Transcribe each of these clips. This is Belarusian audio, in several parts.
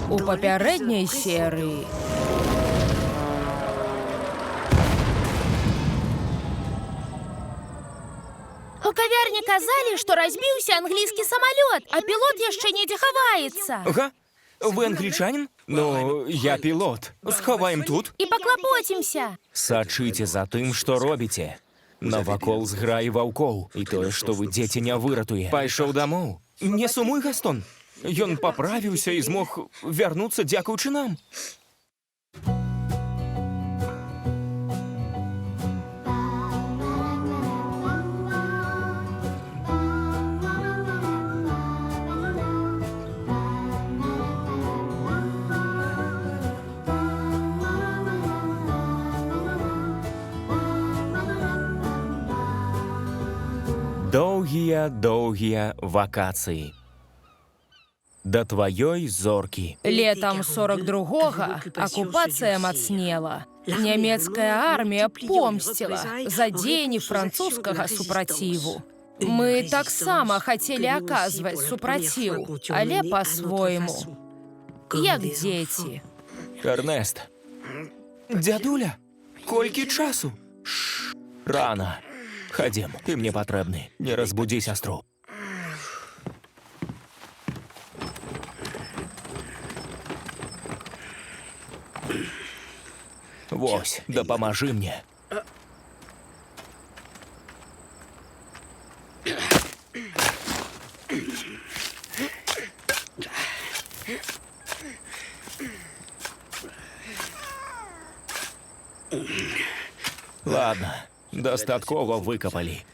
У папярэдняй серыі. У кавярні казалі, што разбіўся англійскі самалёт, а пілот яшчэ недзе хаваецца. Га? Вы англічанін? Ну, я пілот. Схаваем тут. І паклапоцімся. Сачыце за тым, што робіце. Навакол зграі ваўкоў, і тое, што вы дзеці, не выратуе. Пайшоў дамоў. Не сумуй, Гастон. Ён паправіўся і змог вярнуцца дзякуючы нам. Доўгія, доўгія вакацыі. Да тваёй зоркі. Летам 42-го акупацыя мацнела. Нямецкая армія помсціла за дзеянні французскага супраціву. Мы таксама хацелі аказваць супраціў, але па-свойму, як дзеці. Эрнест, Дзядуля, колькі часу? рана. Хадзем, ты мне патрэбны. Не разбудзі сястру. Вось, дапамажы мне. Ладно, дастаткова выкапалі.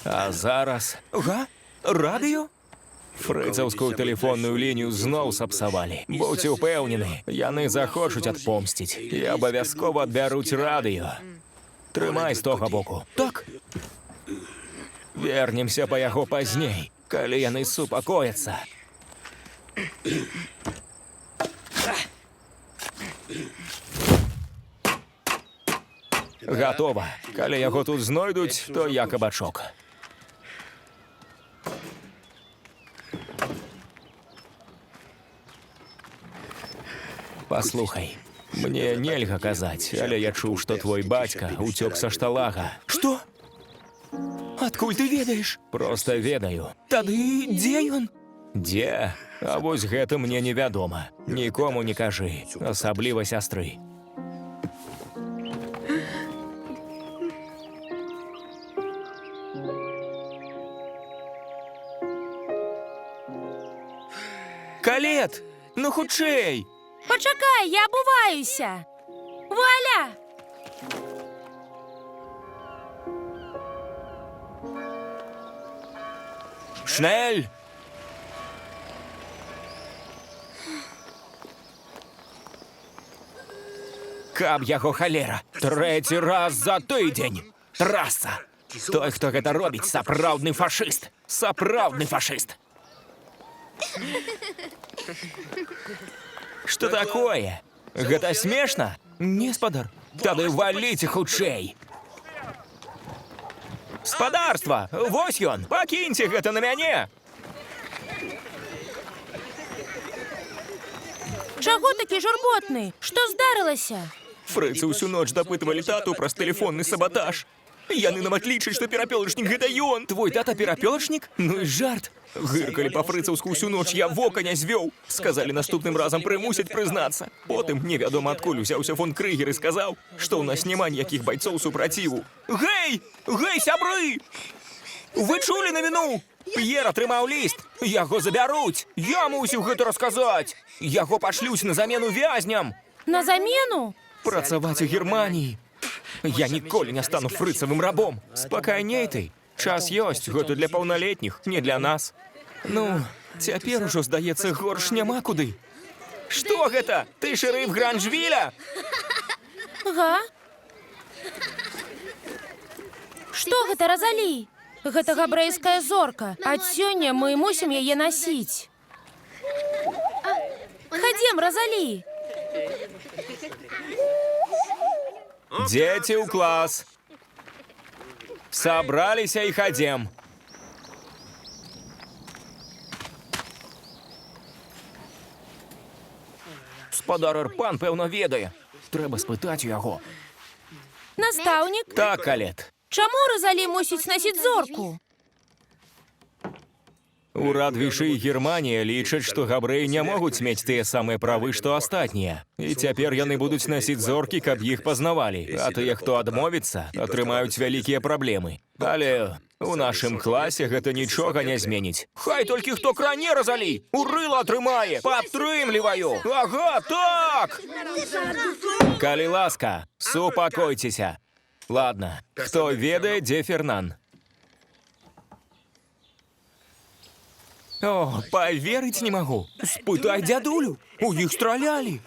А зараз Га? Радыё? фрыцаўскую тэлефонную лінію зноў сапсавалі. Будзь упэўнены, яны захочуць адпомсціць і абавязкова адбяруць радыё. Трымай з тога боку. Так. Вернемся па яго пазней, калі яны супакояцца. Гатова. Калі яго тут знойдуць, то я кабачок. Паслухай, мне нельга казаць, але я чуў, што твой бацька уцёк са шталага. Што? Адкуль ты ведаеш? Проста ведаю. Тады дзе ён? Дзе? А вось гэта мне невядома. Нікому не кажы, асабліва сястры. Калет! Ну хутчэй! Пачакай, я абуваюся. Вуаля! Шнель! Каб яго халера! Трэці раз за тыдзень! Траса! Той, хто гэта робіць, сапраўдны фашыст! Сапраўдны фашыст! Што такое? Гэта смешна? Не, спадар. Тады валіце хутчэй! Спадарства! Вось ён! Пакіньце гэта на мяне! Чаго такі журботны? Што здарылася? Фрыцы ўсю ноч дапытвалі тату праз тэлефонны сабатаж. Яны нам атлічаць, што перапёлачнік гэта ён. Твой тата перапёлачнік? Ну і жарт. Гыркалі па-фрыцаўску ўсю ноч, я вока не звёў. Сказалі, наступным разам прымусяць прызнацца. Потым невядома адкуль узяўся фон Крыгер і сказаў, што ў нас няма ніякіх байцоў супраціву. Гэй! Гэй, сябры! Вы чулі навіну? П'ер атрымаў ліст. Яго забяруць. Я мусіў гэта расказаць. Яго пашлюць на замену вязням. На замену? Працаваць у Германіі. Я ніколі не стану фрыцавым рабом. Спакайней ты. Час ёсць, гэта для паўналетніх, не для нас. Ну, цяпер ужо, здаецца, горш няма куды. Што гэта? Ты шэрыф Гранжвіля? Га? Што гэта, Разалі? Гэта габрэйская зорка. Ад сёння мы мусім яе насіць. Хадзем, Разалі. Дзеці ў клас. Сабраліся і хадзем. Спадар Эрпан, пэўна, ведае. Трэба спытаць у яго. Настаўнік, Так, Калет. чаму Розалі мусіць насіць зорку? Урад Вішы і Германія лічаць, што габрэі не могуць мець тыя самыя правы, што астатнія. І цяпер яны будуць насіць зоркі, каб іх пазнавалі. А тыя, хто адмовіцца, атрымаюць вялікія праблемы. Але у нашым класе гэта нічога не зменіць. Хай толькі хто кране Разалі, у рыла атрымае. Падтрымліваю. Ага, так! Калі ласка, супакойцеся. Ладна, хто ведае, дзе Фернан? О, паверыць не магу. Спытай дзядулю. У іх стралялі.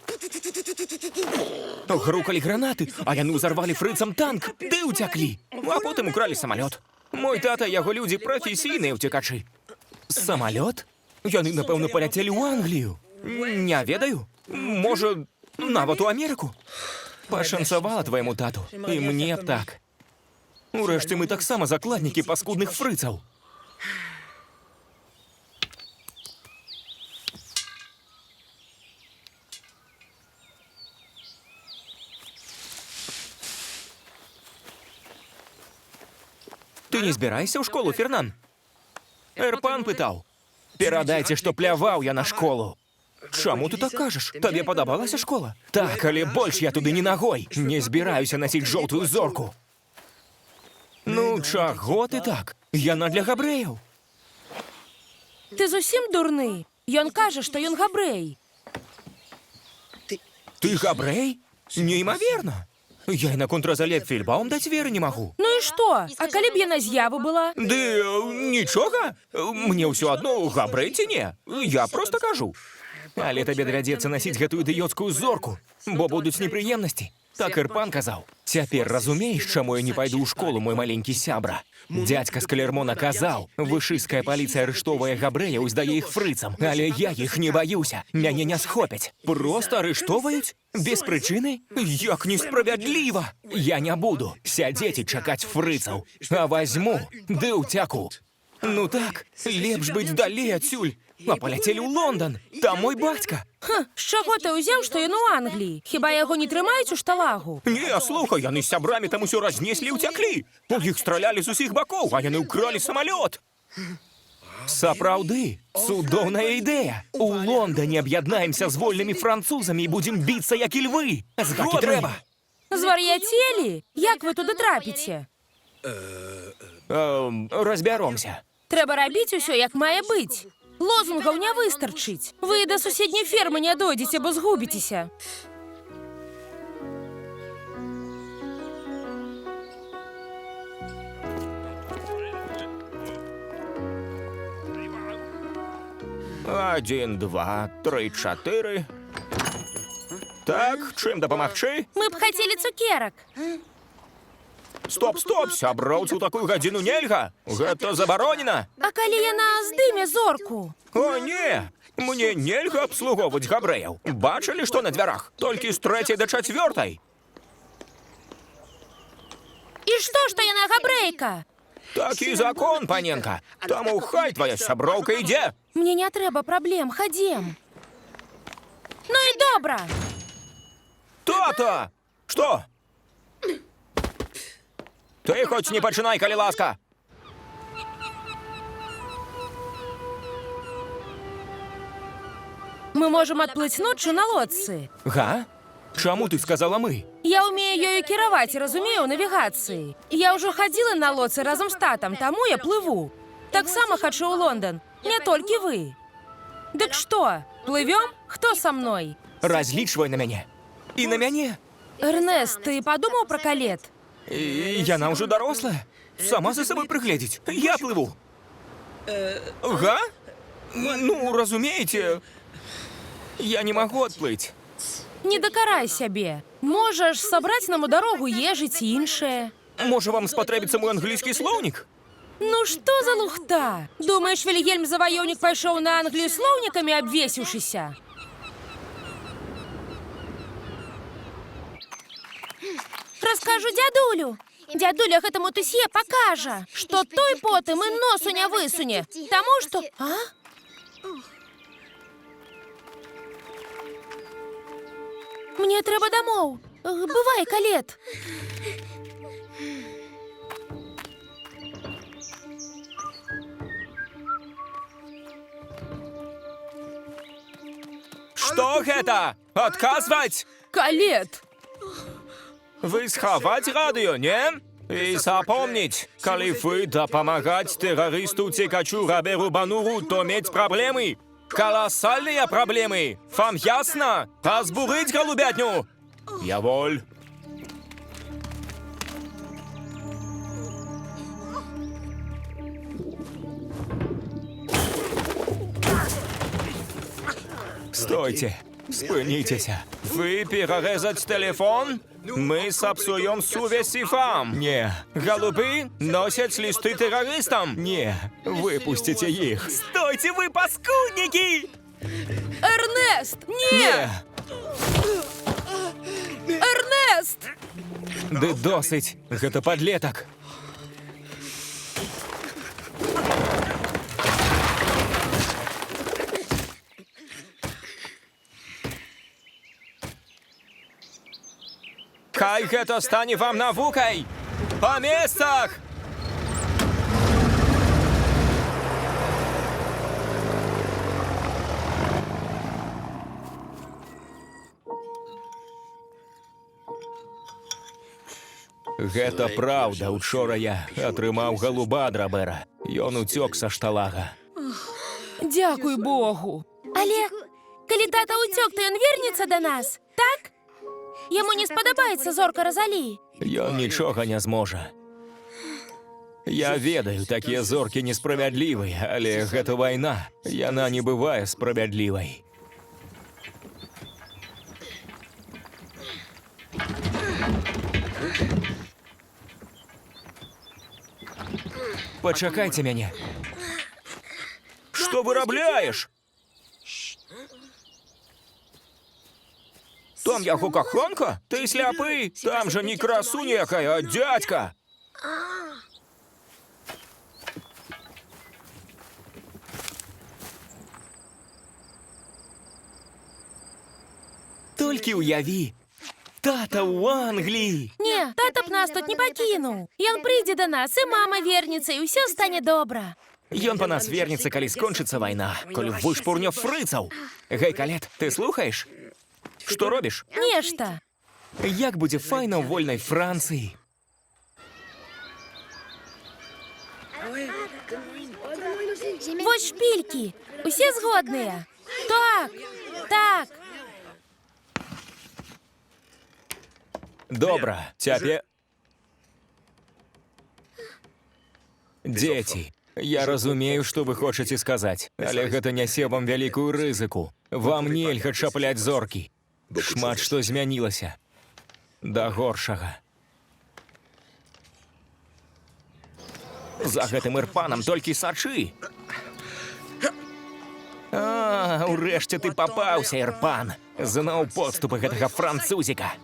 Грукалі гранаты, а яны ўзарвалі фрыцам танк, ды ўцяклі. А потым укралі самалёт. Мой тата і яго людзі прафесійныя ўцекачы. Самалёт? Яны, напэўна, паляцелі ў Англію. Не ведаю. Можа, нават у Амерыку. Пашанцавала твайму тату. І мне б так. Урэшце, мы таксама закладнікі паскудных фрыцаў. Ты не збіраешся ў школу, Фернан? Эрпан пытаў. Перадайце, што пляваў я на школу. Чаму ты так кажаш? Табе падабалася школа? Так, але больш я туды не нагой. Не збіраюся насіць жоўтую зорку. Ну, чаго ты так? Яна для габрэяў. Ты зусім дурны. Ён кажа, што ён габрэй. Ты габрэй? Неймаверна. Я і наконт Розале Фільбаум даць веры не магу. Ну і што? А калі б яна з Явы была? Ды нічога. Мне ўсё адно, габрэй ці не. Я проста кажу. Але табе давядзецца насіць гэтую ідыёцкую зорку, бо будуць непрыемнасці. Так Эрпан казаў. Цяпер разумееш, чаму я не пайду ў школу, мой маленькі сябра. Дзядзька з Клермона казаў, вышысцкая паліцыя арыштоўвае габрэяў і здае іх фрыцам, але я іх не баюся, мяне не схопяць. Проста арыштоўваюць? Без прычыны? Як несправядліва! Я не буду сядзець і чакаць фрыцаў, а вазьму ды ўцяку. Ну так, лепш быць далей адсюль. А паляцелі ў Лондан. Там мой бацька. Ха, з чаго ты ўзяў, што ён у Англіі? Хіба яго не трымаюць у шталагу? Не, слухай, яны з сябрамі там усё разнеслі і ўцяклі. У іх стралялі з усіх бакоў, а яны ўкралі самалёт. Сапраўды, цудоўная ідэя. У Лондоне аб'яднаемся з вольнымі французамі і будзем біцца, як і львы. Згодны. Трэба. Звар'яцелі? Як вы туды трапіце? Разбяромся. Трэба рабіць усё, як мае быць. Лозунгаў не выстарчыць. Вы да суседняй фермы не дойдзеце, бо згубіцеся. Адзін, два, тры, чатыры. Так, чым дапамагчы? Мы б хацелі цукерак. Стоп, стоп, сяброўцу ў такую гадзіну нельга. Гэта забаронена. А калі яна здыме зорку? О, не! Мне нельга абслугоўваць габрэяў. Бачылі, што на дзвярах? Толькі з трэцяй да чацвёртай. І што, што яна габрэйка? Такі закон, паненка. Таму хай твая сяброўка ідзе. Мне не трэба праблем, хадзем. Ну і добра. Тата! Што? Ты хоць не пачынай, калі ласка. Мы можам адплыць ноччу на лодцы. Га? Чаму ты сказала мы? Я ўмею ёю кіраваць і разумею ў навігацыі. Я ўжо хадзіла на лодцы разам з татам, таму я плыву. Таксама хачу ў Лондан, не толькі вы. Дык што, плывём? Хто са мной? Разлічвай на мяне. І на мяне. Эрнест, ты падумаў пра Калет? І яна ўжо дарослая. Сама за сабой прыгледзіць. Я плыву. Га? Ну, разумееце, я не магу адплыць. Не дакарай сябе. Можаш сабраць нам у дарогу ежы ці іншае. Можа, вам спатрэбіцца мой англійскі слоўнік? Ну што за лухта? Думаеш, Вільгельм Заваёўнік пайшоў на Англію слоўнікамі абвесіўшыся? Раскажу дзядулю. Дзядуля гэтаму Тысье пакажа, што той потым і носу не высуне. Таму што... А? Мне трэба дамоў. Бывай, Калет. Што гэта? Адказваць! Калет! Вы схаваць радыё, не? І запомніць, калі вы дапамагаць тэрарысту цекачу Раберу Бануру, то мець праблемы. Каласальныя праблемы. Вам ясна? Разбурыць галубятню! Я воль. Стойце! Спыніцеся! Вы перарэзаць тэлефон? Мы сапсуем сувязь і вам! Не! Галубы носяць лісты тэрарыстам! Не! Выпусціце іх! Стойце вы, паскуднікі! Эрнест! Не! Не! Эрнест! Ды досыць! Гэта падлетак! Хай гэта стане вам навукай! Па месцах! Гэта праўда, учора я атрымаў галуба ад Рабера. Ён уцёк са шталага. Дзякуй Богу. Але калі тата ўцёк, то ён вернецца да нас, так? Яму не спадабаецца зорка Разалі. Ён нічога не зможа. Я ведаю, такія зоркі несправядлівыя, але гэта вайна. Яна не бывае справядлівай. Пачакайце мяне. Што вырабляеш? Там яго каханка? Ты сляпы? Там жа не красуня якая, а дзядзька. Толькі ўяві, тата ў Англіі. Не, тата б нас тут не пакінуў. Ён прыйдзе да нас, і мама вернецца, і ўсё стане добра. Ён па нас вернецца, калі скончыцца вайна, калі вышпурне фрыцаў. Гэй, Калет, ты слухаеш? Што робіш? Нешта. Як будзе файна ў вольнай Францыі? Вось шпількі. Усе згодныя. Так, так. Добра, цяпер... Дзеці, я разумею, што вы хочаце сказаць, але гэта нясе вам вялікую рызыку. Вам нельга чапляць зоркі. Шмат што змянілася. Да горшага. За гэтым ірпанам толькі сачы. А, урэшце ты папаўся, Ірпан. Зноў подступы гэтага французіка.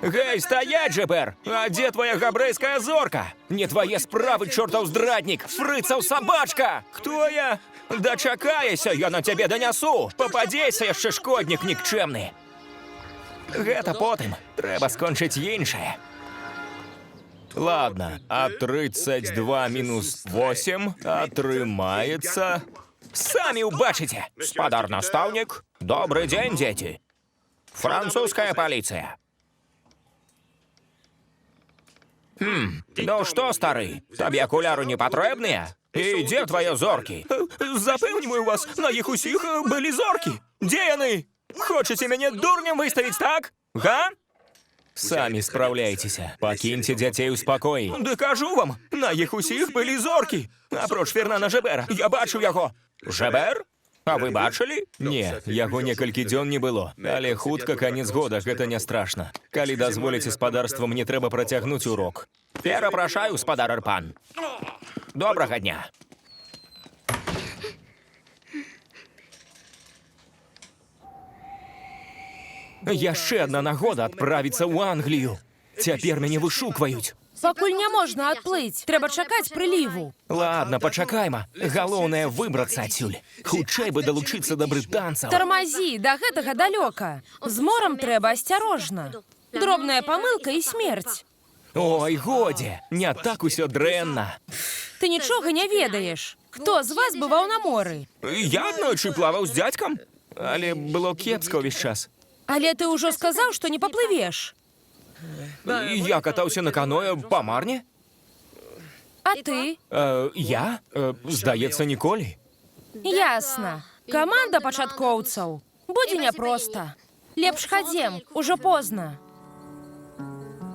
Гэй, стаяць, Жэбер! А дзе твая габрэйская зорка? Не твае справы, чортаў здраднік! Фрыцаў сабачка! Хто я? Дачакаешся, я на цябе данясу! Пападзейся яшчэ, шкоднік нікчэмны! Гэта потым. Трэба скончыць іншае. Ладно, а 32 мінус 8 атрымаецца... Самі ўбачыце! Спадар настаўнік, добры дзень, дзеці! Французская паліцыя. Ну што, стары, табе акуляры не патрэбныя? І дзе твае зоркі? Запэўніваю вас, на іх усіх былі зоркі. Дзе яны? Хочаце мяне дурнем выставіць, так? Га? Самі спраўляйцеся. Пакіньце дзяцей у спакоі. Ды кажу вам, на іх усіх былі зоркі. Апроч Фернана Жэбера, я бачыў яго. Жэбер? А вы бачылі? Не, яго некалькі дзён не было. Але хутка канец года, гэта не страшна. Калі дазволіце спадарства, мне трэба працягнуць урок. Перапрашаю, спадар Арпан. Добрага дня. Яшчэ адна нагода адправіцца ў Англію. Цяпер мяне вышукваюць. Пакуль не можна адплыць, трэба чакаць прыліву. Ладно, пачакайма. Галоўнае выбрацца адсюль. Хутчэй бы далучыцца да брытанцаў. Тармазі, да гэтага далёка. З морам трэба асцярожна. Дробная памылка і смерць. Ой, годзе, не так усё дрэнна. Ты нічога не ведаеш. Хто з вас бываў на моры? Я аднойчы плаваў з дзядзькам, але было кепска ўвесь час. Але ты ўжо сказаў, што не паплывеш. Я катаўся на каноэ па Марне. А ты? Я? Здаецца, ніколі. Ясна. Каманда пачаткоўцаў. Будзе няпроста. Лепш хадзем, ужо позна.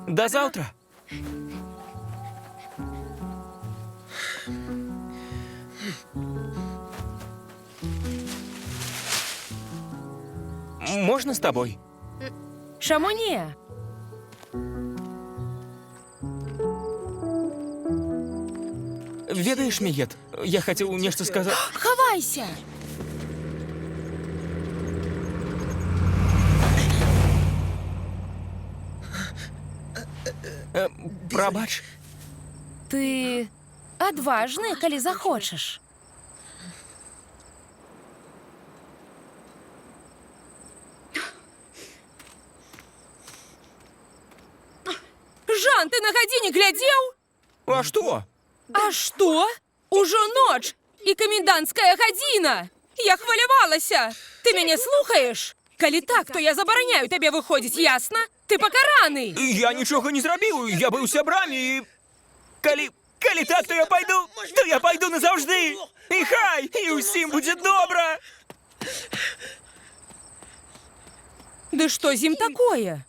Да заўтра. Можна з табой? Чаму не? Ведаеш, Міет, я хацеў нешта сказаць. Хавайся! Прабач. Ты адважны, калі захочаш. Жан, ты на гадзіннік глядзеў? А што? А што? Ужо ноч і каменданцкая гадзіна. Я хвалявалася. Ты мяне слухаеш? Калі так, то я забараняю табе выходзіць, ясна? Ты пакараны. Я нічога не зрабіў, я быў сябрамі і... Калі так, то я пайду, то я пайду назаўжды. І хай, і ўсім будзе добра. Ды што з ім такое?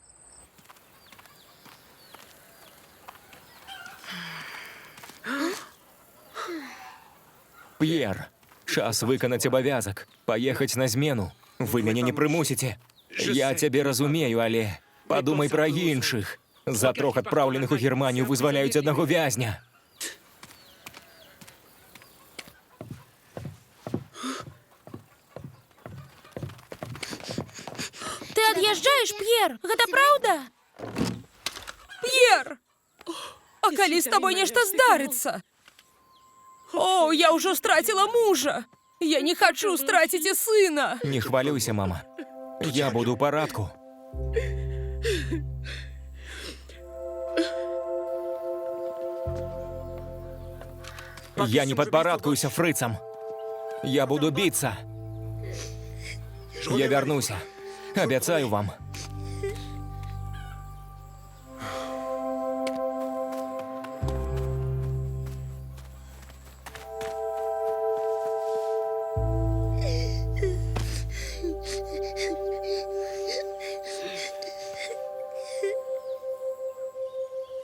П'ер, час выканаць абавязак, паехаць на змену. Вы мяне не прымусіце. Я цябе разумею, але падумай пра іншых. За трох адпраўленых у Германію вызваляюць аднаго вязня. Ты ад'язджаеш, П'ер? Гэта праўда? П'ер! А калі з табой нешта здарыцца? О, я ўжо страціла мужа. Я не хачу страціць і сына. Не хвалюйся, мама. Я буду ў парадку. Я не падпарадкуюся фрыцам. Я буду біцца. Я вярнуся. Абяцаю вам.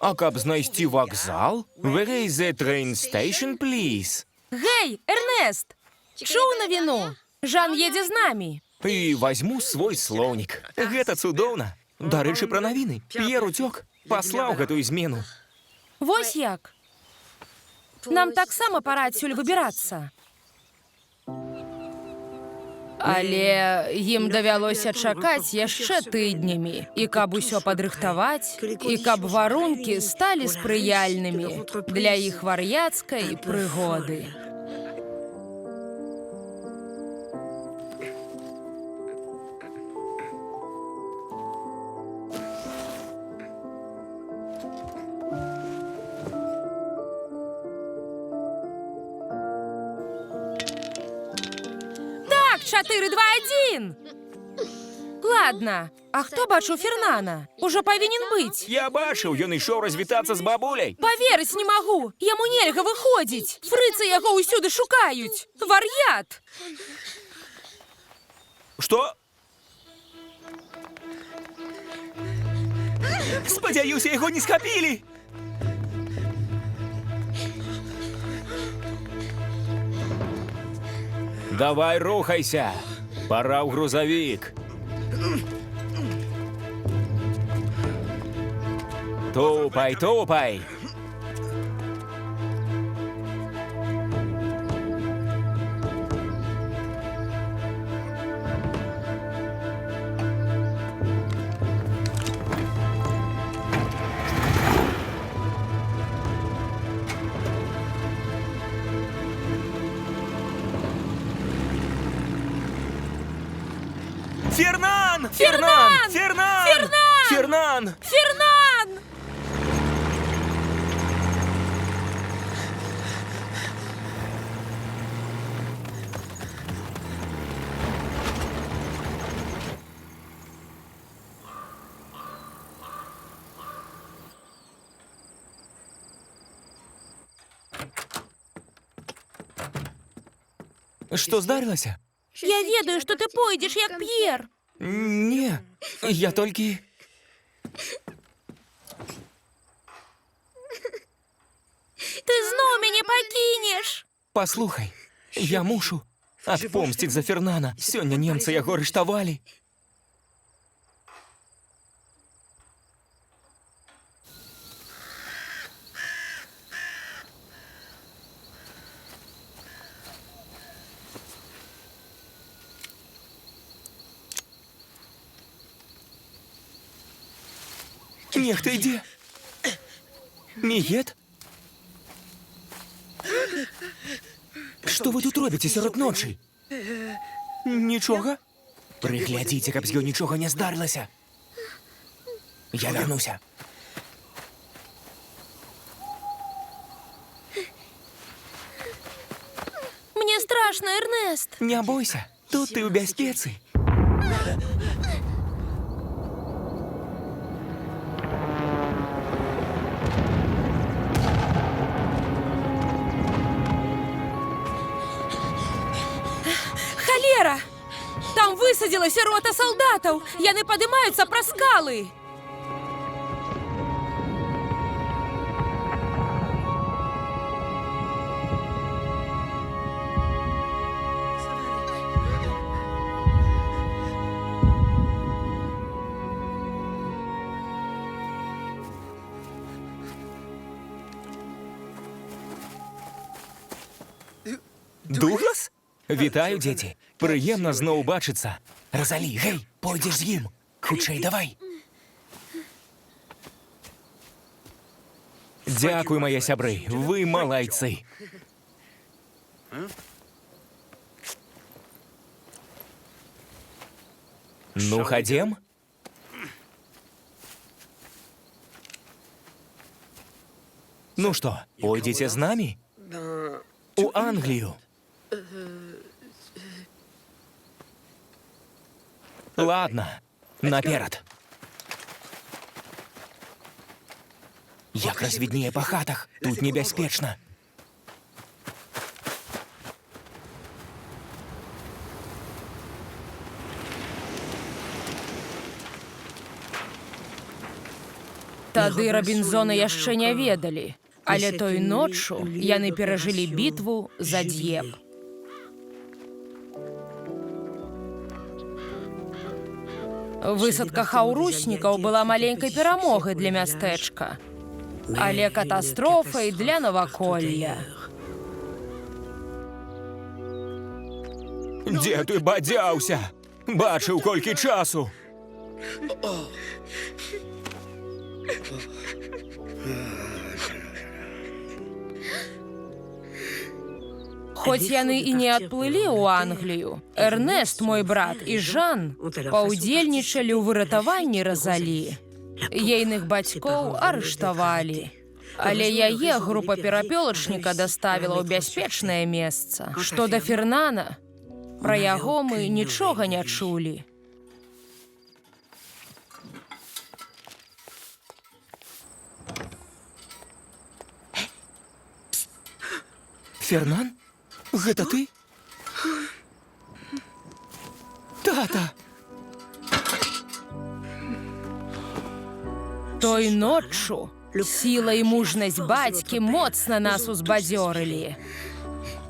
А каб знайсці вакзал? Where is the train station, please? Гэй, Эрнест! Чуў навіну? Жан едзе з намі. І вазьму свой слоўнік. Гэта цудоўна. Дарэчы, пра навіны. П'ер уцёк, паслаў гэтую змену. Вось як. Нам таксама пара адсюль выбірацца. Але ім давялося чакаць яшчэ тыднямі, і каб усё падрыхтаваць, і каб варункі сталі спрыяльнымі для іх вар'яцкай прыгоды. Так, 4, 2, 1! Ладна, а хто бачыў Фернана? Ужо павінен быць. Я бачыў, ён ішоў развітацца з бабуляй. Паверыць не магу! Яму нельга выходзіць! Фрыцы яго ўсюды шукаюць! Вар'ят! Што? Спадзяюся, яго не схапілі. Давай рухайся. Пора ў грузавік. Тупай, тупай. Фернан! Фернан! Фернан! Фернан! Фернан! Фернан! Што здарылася? Я ведаю, што ты пойдзеш, як П'ер. Не, я толькі... Ты зноў мяне пакінеш. Паслухай, я мушу адпомсціць за Фернана. Сёння немцы яго арыштавалі. Нехта ідзе. Міет? Што вы тут робіце сярод ночы? Нічога? Прыглядзіце, каб з ёй нічога не здарылася. Я вярнуся. Мне страшна, Эрнест. Не бойся, тут ты ў бяспецы. Халера! Там высадзілася рота салдатаў. Яны падымаюцца праз скалы. Дуглас? Вітаю, дзеці. Прыемна зноў бачыцца. Разалі, гей, пойдзеш з ім. Хутчэй давай. Дзякуй, мае сябры, вы малайцы. Ну, хадзем? Ну што, пойдзеце з намі? У Англію. Ладно, наперад. Як развіднее па хатах, тут небяспечна. Тады Рабінзоны яшчэ не ведалі, але той ноччу яны перажылі бітву за Д'еп. Высадка хаўруснікаў была маленькай перамогай для мястэчка, але катастрофай для наваколля. Дзе ты бадзяўся? Бачыў, колькі часу. Хоць яны і не адплылі ў Англію, Эрнест, мой брат, і Жан паўдзельнічалі ў выратаванні Разалі. Ейных бацькоў арыштавалі. Але яе група перапёлачніка даставіла ў бяспечнае месца. Што да Фернана, пра яго мы нічога не чулі. Фернан? Гэта ты? Тата! Той ноччу сіла і мужнасць бацькі моцна нас узбадзёрылі.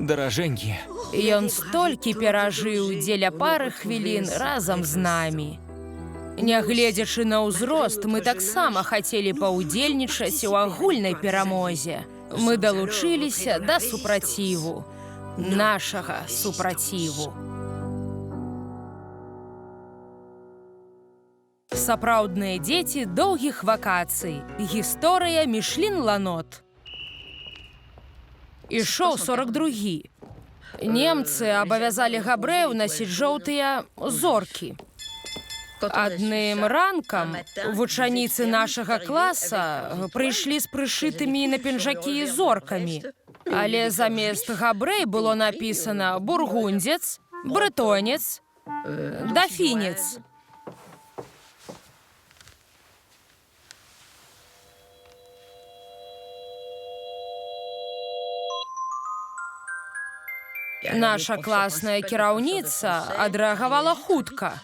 Даражэнькія, Ён столькі перажыў дзеля пары хвілін разам з намі. Нягледзячы на ўзрост, мы таксама хацелі паўдзельнічаць у агульнай перамозе. Мы далучыліся да супраціву, нашага супраціву. Сапраўдныя дзеці доўгіх вакацый. Гісторыя Мішлін Ланот. Ішоў 42. Немцы абавязалі габрэяў насіць жоўтыя зоркі. Адным ранкам вучаніцы нашага класа прыйшлі з прышытымі на пінжакі зоркамі. Але замест габрэй было напісана бургундзец, брэтонец, дафінец. Наша класная кіраўніца адрэагавала хутка.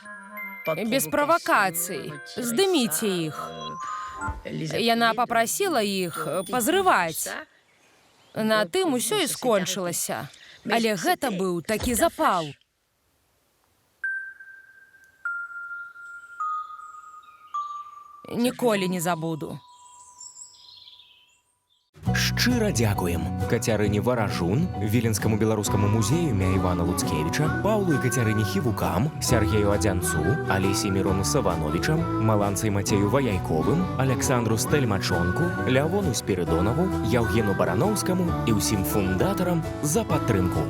Без правакацый. Здыміце іх. Яна папрасіла іх пазрываць. На тым усё і скончылася. Але гэта быў такі запал. Ніколі не забуду. Шчыра дзякуем Кацярыне Варажун, Віленскаму беларускаму музею імя Івана Луцкевіча, Паўлу і Кацярыне Хівукам, Сяргею Адзянцу, Алесе і Мірону Савановічам, Маланцы і Мацею Ваяйковым, Аляксандру Стэльмачонку, Лявону Спірыдонаву, Яўгену Бараноўскаму і ўсім фундатарам за падтрымку.